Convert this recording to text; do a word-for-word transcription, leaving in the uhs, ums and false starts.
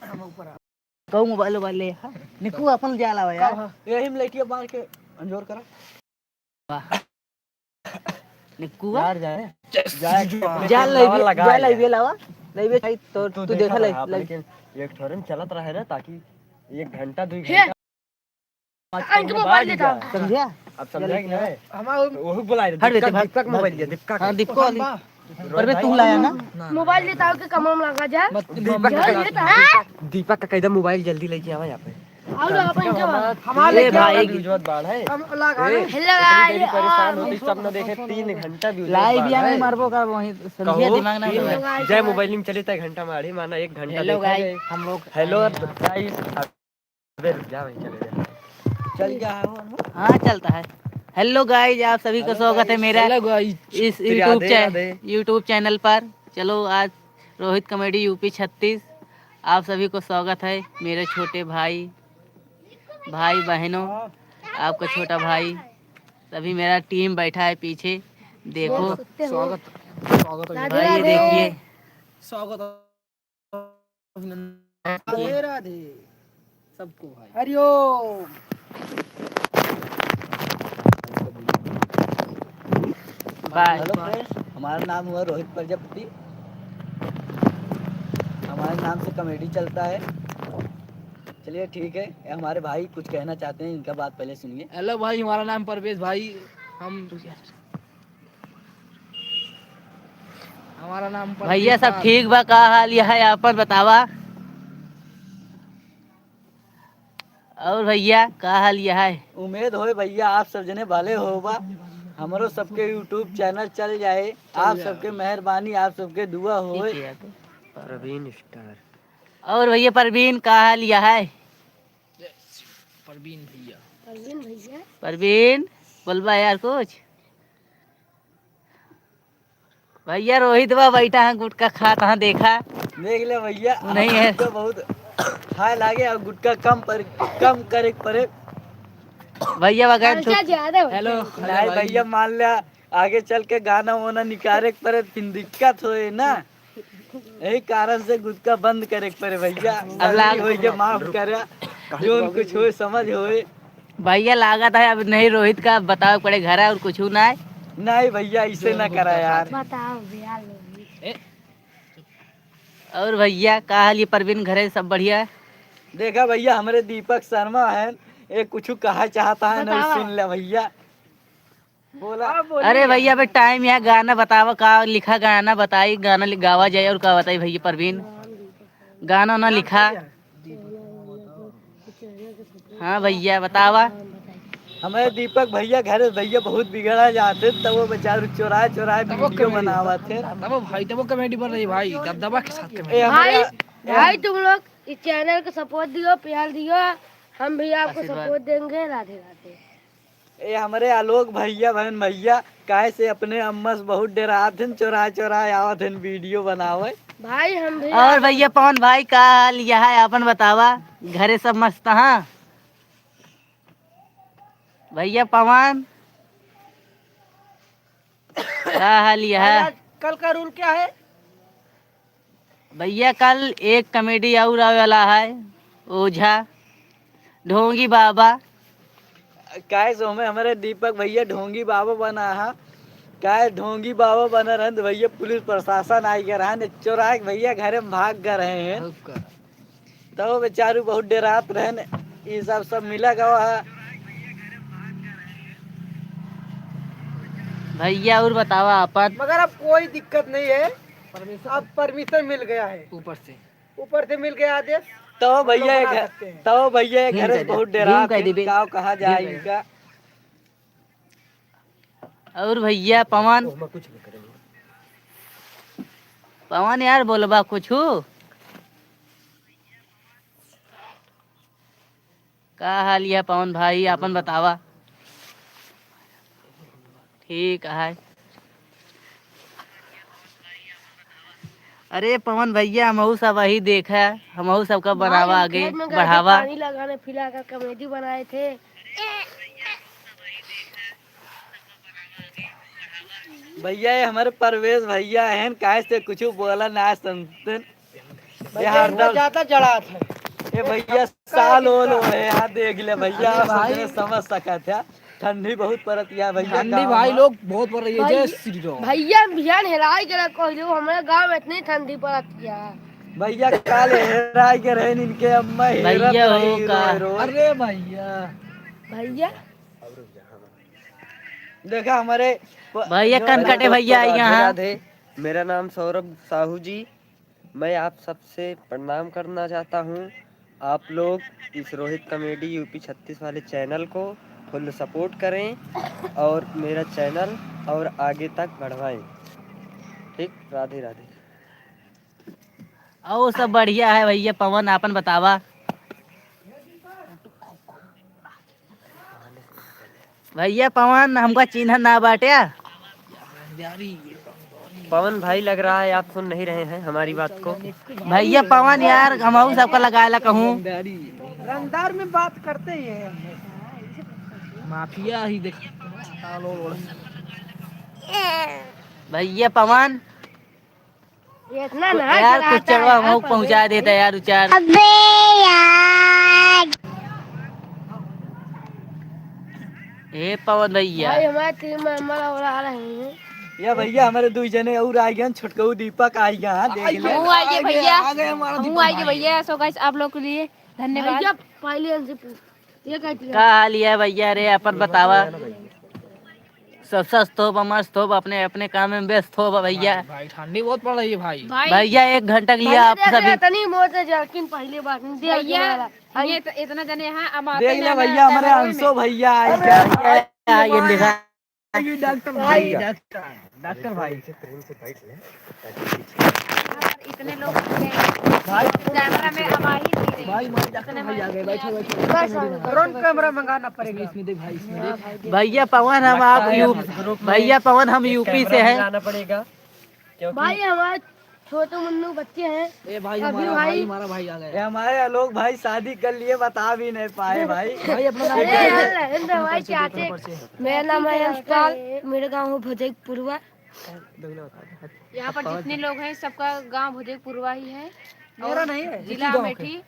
हम ऊपर आ। कहू मोबाइल वोबाइल ले हा। निक्कू अपन जा लावा यार। कहाँ? यही में लइटिया मार के अंजोर करा। वाह। निक्कू बा? यार जाने। जा लाइबे, जा लाइबे लावा। लाइबे चाहिए तो तू तू देखा देखा लाइबे। लेकिन एक ठोरे में चलत रहे ना, ताकि एक घंटा, दो घंटा। इनके मोबाइल देता हूँ। समझा? अब समझा कि नहीं? हमारा वही बोला है, हट बेटे, दीपक, भाग, दीपक भाग। मोबाइल दिया, दीपक। हाँ, दीपक वाली। रोहित भाई तू लाया ना? मोबाइल देता हूँ कि कमम लगा जा। मत दीपक का, दीपक, दीपक का कह दे मोबाइल जल्दी लेके आवा यहाँ पे। और अपन के हमारे ए क्या भाई। Views बहुत बाढ़ है। हम लगा ए, रहे। Hello इतनी देरी guys। परेशान होती, सब न देखे, तीन घंटा views लाइव बहुत भी बाढ़ है। मारबो का वहीं समझिए, कहो, दिमाग ना तीन लगाओ। जय मोबाइल में चले तय घंटा मारी, माना एक घंटा हेलो देखा गाइस, जाए। हम लोग हेलो गाइस। अबे रुक जा भाई, चले जा। चल जा हो। हाँ, चलता है। हेलो गाइस, आप सभी को स्वागत है मेरा हेलो गाइस। इस तेरे YouTube आधे चै-, आधे। YouTube चैनल पर। चलो, आज रोहित कॉमेडी यूपी छत्तीस, आप सभी को स्वागत है। मेरे छोटे भाई, भाई बहनों, आपका छोटा भाई, सभी मेरा टीम बैठा है पीछे, देखो। स्वागत, स्वागत है। राधे भाई, ये राधे। देखिए। स्वागत। अभिनंदन। राधे राधे सबको भाई। हरिओम। बाय। Hello friends, हमारा नाम हुआ रोहित प्रजापति। हमारे नाम से कॉमेडी चलता है। चलिए ठीक है, ये हमारे भाई कुछ कहना चाहते हैं, इनका बात पहले सुनिए। हेलो भाई, हमारा नाम परवेश भाई, हम हमारा नाम भैया, सब ठीक बा? का हाल यह है, आपन बतावा। और भैया, का हाल यह है? उम्मीद होए भैया, आप सब जने भले होबा, हमरो सबके YouTube चैनल चल जाए। आप सबके मेहरबानी, आप सबके दुआ होए। प्रवीण स्टार। और भैया परवीन, का हाल यह है? परवीन भैया। परवीन भैया। परवीन, बोलबा यार कुछ। भैया रोहित बा बैठा है, गुटखा खात है, देखा। देख ले भैया, नहीं है। गुटखा बहुत खाए लागे और गुटखा कम पर, कम करे के पड़े। भैया बगैर खर्चा ज्यादा हो हेलो। नहीं भैया, मान लिया आगे चल के गाना वाना निकाले के पड़े, फिर दिक्कत होए ना। यही कारण से गुटखा बंद करे के पड़े भैया। अब लाग- गलती होई के माफ करे, जोन कुछ होए समझ होए। भैया लागत है अब नहीं रोहित का बतावे पड़े घर है और कुछ ना है। नहीं भैया, इसे ना करा यार। बताओ भैया लोग। और भैया का हाल ये परवीन घरे सब बढ़िया? देखा भैया, हमरे दीपक शर्मा है, ये कुछ कहा चाहता है ना, बताओ। सुन ले भैया। बोला। अरे भैया, अबे टाइम यहाँ गाना बतावा, का लिखा गाना बताई, गाना लि-, गावा जाए और का बताई भैया परवीन, गाना ना लिखा। हाँ भैया बतावा। हमारे दीपक भैया घर भैया बहुत बिगड़ा जाते, तब वो बेचारू चोराए चोराए वीडियो बनावा थे। तब वो भाई, तब वो कॉमेडी बन रही भाई, दबदबा के साथ कॉमेडी। ए, हमारे भाई, भाई तुम लोग इस चैनल को सपोर्ट दियो, प्यार दियो, हम भी आपको आशीर्वाद। सपोर्ट देंगे। राधे राधे। ए, हमरे आलोक भैया, बहन भैया, काहे से अपने अम्मा से बहुत डरात हन, चोरा चोरा आवत हन वीडियो बनावे। भाई, हम भी और भैया पवन भाई, का हाल यह है, अपन बतावा, घरे सब मस्त हाँ? भैया पवन, का हाल यह है? आज कल का रूल क्या है? भैया, कल एक कॉमेडी और आवे वाला है, ओझा, ढोंगी बाबा। काहे सो में हमारे दीपक भैया ढोंगी बाबा बना है, काहे ढोंगी बाबा बना रहन तो भैया पुलिस प्रशासन आई गए रहन, चोरा के भैया घरे में भाग गए रहे हैं। तो बेचारू बहुत डरात रहन, ई सब, सब मिला गवा है। भैया और बतावा आपन। मगर अब कोई दिक्कत नहीं है, अब परमिशन मिल गया है ऊपर से, ऊपर से मिल गया आदेश। तो भैया, तो भैया, ये घर से बहुत डरात है, का कहा जाए इनका। और भैया पवन, पवन यार बोलबा कुछ। का हाल यह पवन भाई, आपन बतावा। ठीक है। अरे पवन भैया, हमहू सब वही देखा, हमहू सबका बनावा आगे, बढ़ावा। पानी लगाने पिला कर कॉमेडी बनाए थे। भैया, ये हमारे परवेश भैया हैं, काहे से कुछ बोला ना सुनते। भैया, यार, इनका दर्द ज्यादा जड़ात है। ए भैया, साल ओल हो है, यहाँ देख ले भैया, अरे आप भाई। समझ, समझ सकत है। ठंडी बहुत पड़त है भैया, ठंडी गाँव भाई में। लोग बहुत पड़ रही है। जय भैया, श्री राम। भैया, बिहान हेराई के रह कहलो, हमारे गाँव में इतनी ठंडी पड़त है। भैया, काल हेराई के रहे इनके अम्मा, हेरत भैया हो रही का? रोए रोए। अरे भैया। भैया। देखा हमारे प-, भैया, जो कन कटे भैया, राधे, यहाँ। राधे। मेरा नाम सौरभ साहू जी। मैं आप सबसे प्रणाम करना चाहता हूँ। आप लोग इस रोहित कॉमेडी यूपी छत्तीस वाले चैनल को फुल सपोर्ट करें और मेरा चैनल और आगे तक बढ़वाएं। ठीक, राधे राधे। और सब बढ़िया है भैया। पवन, आपन बतावा। भैया पवन, हमका चिन्ह ना बाटे। पवन भाई, लग रहा है आप सुन नहीं रहे हैं हमारी बात को। भैया पवन यार, हमहू सबका लगाएला कहूँ। रंगदार में बात करते ही हैं। माफिया ही देख। भैया पवन, इतना तो ना यार, चढ़ाता कुछ चढ़वा है, हमहू पहुँचा देता यार, उचार। अबे यार। ए पवन भैया। भाई, हमारे तीन मेंबर और आ रहे हैं। या भैया, हमारे दुई जने और आ गए, छोटकऊ दीपक आ गया, हाँ, देख लो। हमहू आ गए भैया, आ गए हमारा हमहू दीपक आ गए भाई। भैया। So guys, आप लोग के लिए धन्यवाद। भैया, पहले हमसे पूछ, ये क्या किया? का हाल है भैया रे, अपन बतावा। सब स्वस्थ होब, मस्त होब, अपने, अपने काम में व्यस्त होब भैया। भाई, भाई, ठंडी बहुत पड़ रही है भाई। भाई, भैया, एक घंटा के लिए भैया, आप देख सभी ले, इतनी मौत है, जर्किन पहली बार नहीं देखा भैया, भैया। ये तो इतना जने हैं, अब आते देख ले ना, भैया, हमारे अंशो भैया आई गए। ये देखा। ये डॉक्टर भाई, डॉक्टर, डॉक्टर भाई। इतने लोग आ गए। भाई, कैमरा में अब आ ही नहीं रहे। भाई, भाई, डॉक्टर भाई आ गए, बैठो, बैठो। ड्रोन कैमरा मंगाना पड़ेगा। इसमें, इसमें देख भाई, इसमें देख। भैया पवन, हम आप यू-, भैया पवन, हम यूपी से हैं। मंगाना पड़ेगा, क्योंकि भाई, हमारे छोटू मुन्नू बच्चे हैं। ए भाई, अभी हमारा भाई, भाई, हमारा भाई आ गया। ये हमारे आलोक भाई शादी कर लिए, बता भी नहीं पाए भाई। भाई, अपना नाम अरे बताइए। यार, रहने दो भाई, परिचय दो, चाचे। परिचय। मेरा नाम है यशपाल, मेरा गाँव है भोजपुरवा। यहाँ पर जितने लोग हैं, सबका गाँव भोजपुरवा ही है। मेरा और नहीं है, जिला अमेठी।